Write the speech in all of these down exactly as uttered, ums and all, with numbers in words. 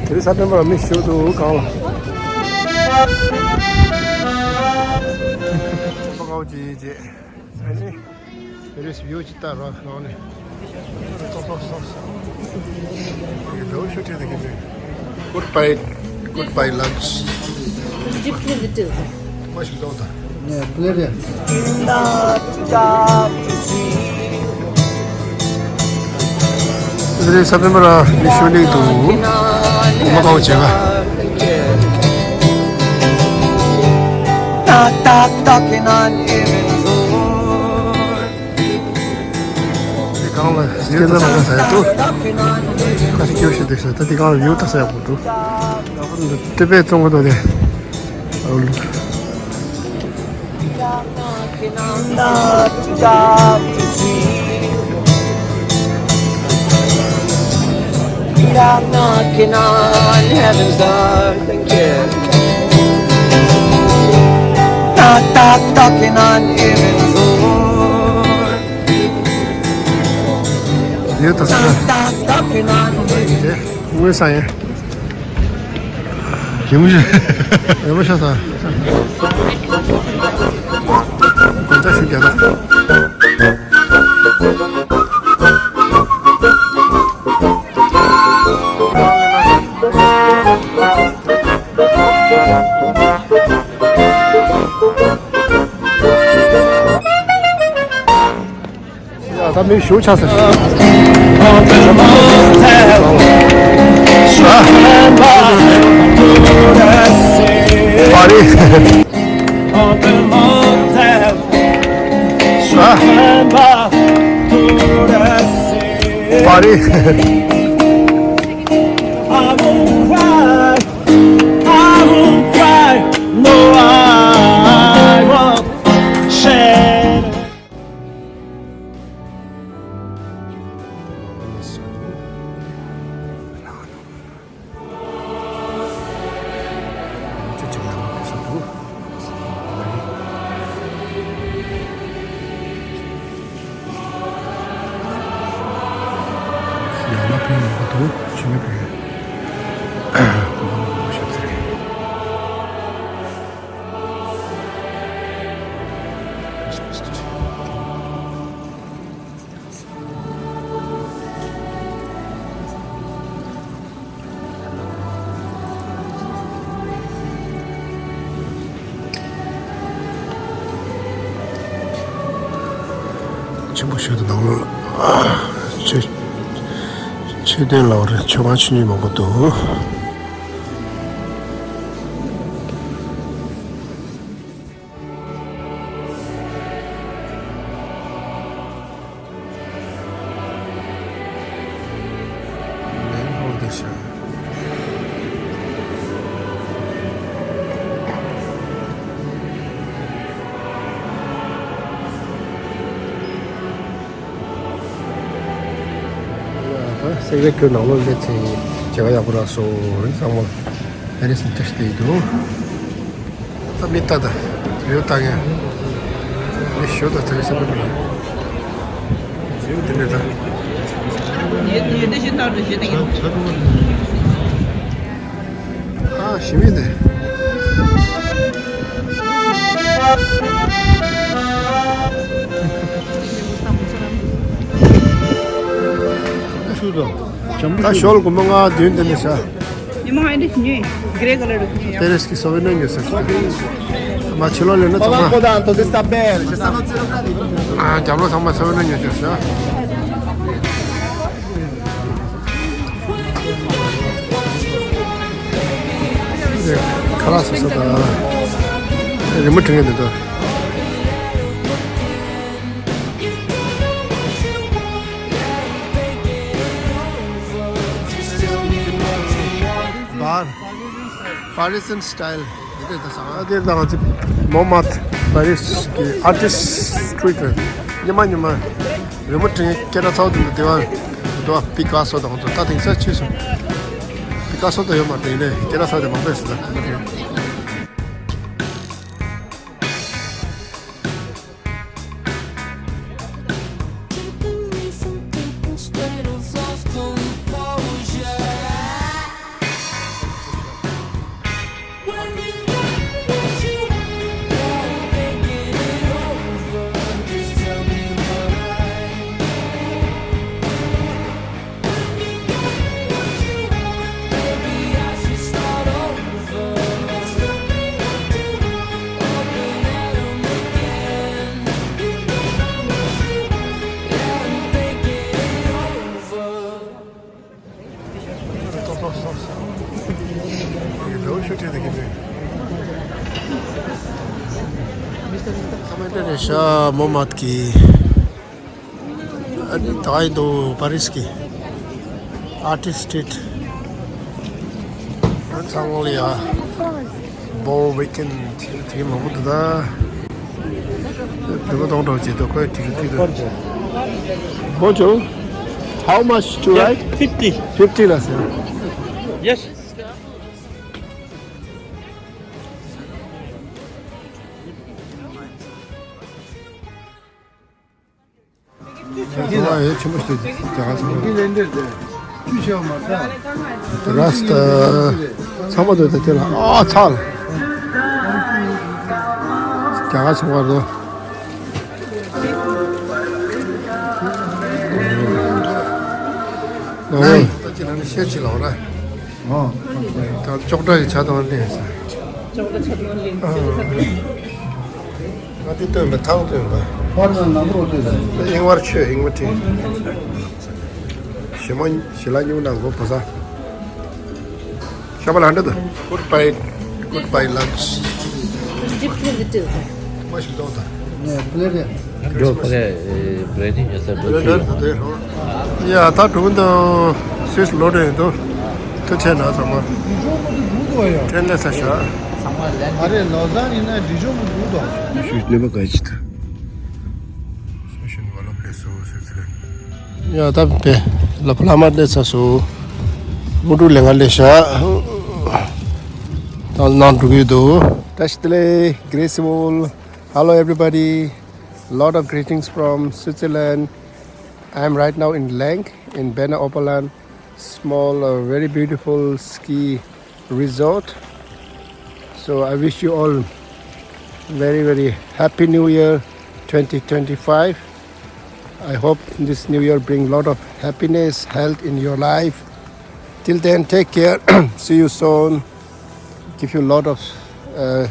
དེ་རིང་ས་སྤེན་པ་ལ་མི་ཞུ་འདུག་གང་ལ། ཨ་ནི་དེ་རིང་བིའུ་ཅིག་ལྟ་རོགས་གནང་ནས། Goodbye, goodbye lunch. མ་ཞིག་འདོགས་དང་། ནས་པླེ་རེད། དེ་རིང་ས་སྤེན་པ་ལ་མི་ཞུ་འདུག་འོ་མ་ཀའོ་བྱེད་ག། དེ་གང་ལ་ཡོད་ད་ས་ཡ་ས་ཡ་འདུག་ཁ་ཤས་སྐྱོ་ཤོས་འདུག་ས། ད་དེ་གང་ལ་ཡོད་ད་ས་ཡ་པོ་འདུག་ཏེ་པེ་ཙོང་གོ་དོ་དེ། ཡོད་ད་ས་ཡ། དེ་དངོས་ས་ཡིན། ཞིམ་པོ་ཞིག་ཡག་པོ་ཤ་ཚ། དགོང་དག་ཞུ་རྒྱ་ད། ཡ་ད་མི་ཞུ་ཆ་ཟེར། ཨ། པ་རི། ཨ། པ་རི། ཆེན་པོ་ཞིག་ཏུ་ནང་ལོགས་ཆོས་ཆོས་སྡེ་ལ་བར་ཆོས་ཁང་ཆུང་ཆུང་མང་པོ་འདུག་ད་སེ་ག་ཁྱོད་ནང་ལོགས་སླེབས་ཚེ་མཇལ་ཁ་ཡག་པོ་རག་སོང་རེད། ཚང་མ་ཨ་རི་སེམས་ཐག་ཞིག་བསྡད་ཡོད་འདུག་ད་མི་ལྟ་ད་ཡོད་ལྟ་མཁན་མི་ཞོ་ད་ཚ་རེ་སེམས་པ་མི་ཡོད་དེ་འདྲ་ད། ཨ་ཞི་མི་འདི། ད་ཞོལ་གོམ་པ་ལྔ་བདུན་དེ་འདྲ་བྱ། ཉི་མ་ཨ་འདྲ་ཞིག་ཉོས། གྷེ་རེ་ཀ་ལར་རུ་ཉོས་ཡ། ཏེ་རེས་ཀྱི་སོ་བེ་ནེ་ཉོས་ཟེར། མ་ཕྱི་ལོགས་ལེན་ན་ཚང་མ། ཨ་རྒྱབ་ལོགས་ཚང་མ་སོ་བེ་ནེ་ཉོས་ཟེར། ཁ་ལག་སོ་སོ་དང་། རི་མོ་བྲི་མཁན་དེ་ཚོ། Bar. Parisian style. འདི་འདྲ་ད་སང་ཨ་དེ་ད་ང་ཚོ་མོན་མར་ཏི་པ་རི་སི་གི་ཨར་ཊིསི་ཊི་སི་ཊི་རིཊ་རེད། ཉི་མ་ཉི་མ་རི་མོ་བྲིས་མཁན་སྐད་གྲགས་ཚ་བོ་དེ་འདུག་དེ་བ་འདུག་པི་ཀ་སོ་དང་ཁོང་ཚོ་ད་དེང་སང་ཕྱིས་སོང་། པི་ཀ་སོ་ད་ཡོད་མ་རེད། དེ་ཡིན་ནའི་སྐད་གྲགས་ཚ་བོ་དེ་མང་པོ་ཡོད་སོང་ད། ཁ་མེ་ཏྲ་རེ་ཤ་མོ་མད་ཀི། ཨ་ནི་ད་ཡིན་དུ་པ་རིས་ཀི་ཨར་ཊི་སི་ཊི་སི་ཊི་རིཊ། ཚང་མ་ལ་ཡ་བོ་ཝི་ཀེན་དེ་མང་པོ་འདུག་ད། བོད་པ་སྟོང་ཕྲག་ཅིག་འདུག་ཁོས་དེ་རིགས་དེ་འདུག Bonjour. How much to write? Fifty. Fifty ལ་ཟེར། Yes. ཨ་ཡེ་ཆེན་པོ་ཞིག་རྒྱ་གར་ཚང་མ། རྒྱ་གར་ཚང་མ་འདུག་དེ་ལ་ཨ་ཚལ། རྒྱ་གར་ཚང་མ་འདུག་ཨོ། ད་ཅི་ལ་ནི་ཤེར་ཅི་ལ་འོ་ར། ཨོ། ད་ཅོག་འདྲ་ཡི་ཆ་དང་ལེན་ས། ཅོག་འདྲ་ཆ་དང་ལེན་ས། ང་དེ་སྟོན་པ་ཐང་སྟོན་པ། ཕར་ན་ནང་ལོགས་སྟོན་པ། ཨིན་བར་ཆོས་ཨིན་བར་ཁྲིད། ཞི་མ་ཞི་ལ་ཉུང་ན་མགོ་བོ་ས། ཤ་པ་ལ་འདྲ་དུ། Goodbye. Goodbye lunch. Dip ཐུབ་ཀྱི་ཏིལ། མ་ཞིག་ཏོག་ད། ནས་པླེ་ཊི། འགྲོ་ཕ་གའི་བྷི་རི་ཊི་ཡོད་ས་འགྲོ་ཐུབ་ཡོད། ཡ་ད་དྲུག་དང་སུད་སི་ལོ་འདྲ་ཡིན་འདུག་ཐུགས་ཆེ་ན་ཚང་མ། ཕྲན་ལས་ས་ཤ། ཨ་རེ་ལོ་ཟན་ཡིན་ན་འདི་ཇོ་མོ་འདུག་དོ། ཤུ་ནི་མ་ག་ཅི་ད། ཡ་ད་པེ་ལ་ཕ་ལ་མ་ལས་ས་སུ། མུ་ཏུ་ལས་ང་ལས་ཤ། ད་ནང་འགྲོ་གི་འདུག་བཀྲ་ཤིས་བདེ་ལེགས། Graceful. Hello everybody. Lot of greetings from Switzerland. I am right now in Lenk in Berne Oberland. Small, uh, very beautiful ski resort. So I wish you all very, very happy New Year twenty twenty-five. I hope this New Year bring lot of happiness, health in your life. Till then, take care. See you soon. Give you lot of, uh,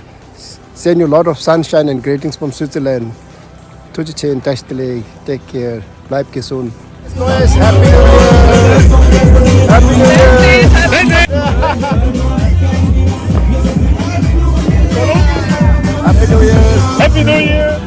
send you lot of sunshine and greetings from Switzerland. ཐུགས་རྗེ་ཆེ། བཀྲ་ཤིས་བདེ་ལེགས། Take care. Happy New Year. Happy New Year. Happy New Year. Happy New Year.